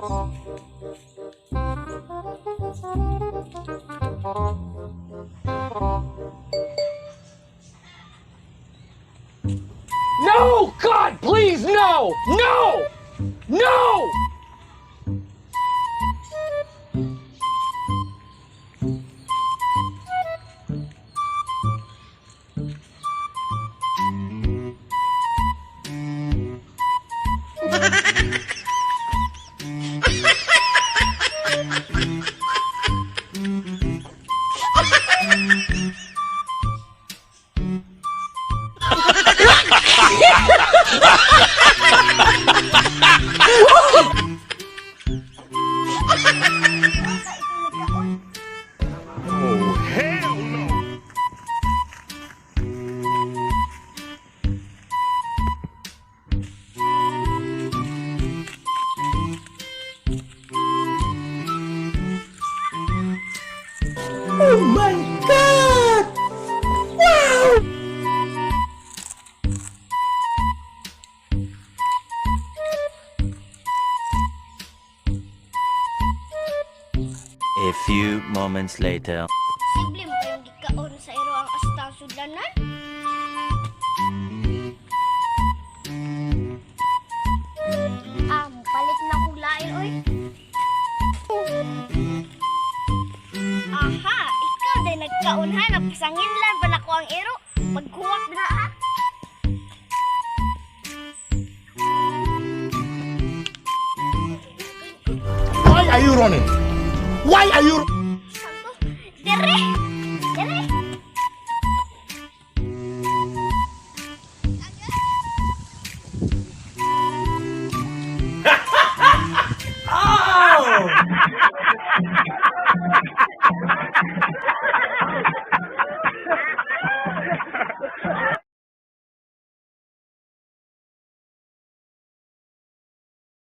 No! God, please, no! No! No! Oh, hell no! Oh my God! Wow! A few moments later. Simple mo kayong gikaon sa iro ang astang sudlanan. Ah, palit na kong lain, oy. Aha, ikaw din nagkaon ha, napasangin lang pa nako ang iro. Pagkuwak na ha. Why are you running? Why are you Santo, dire!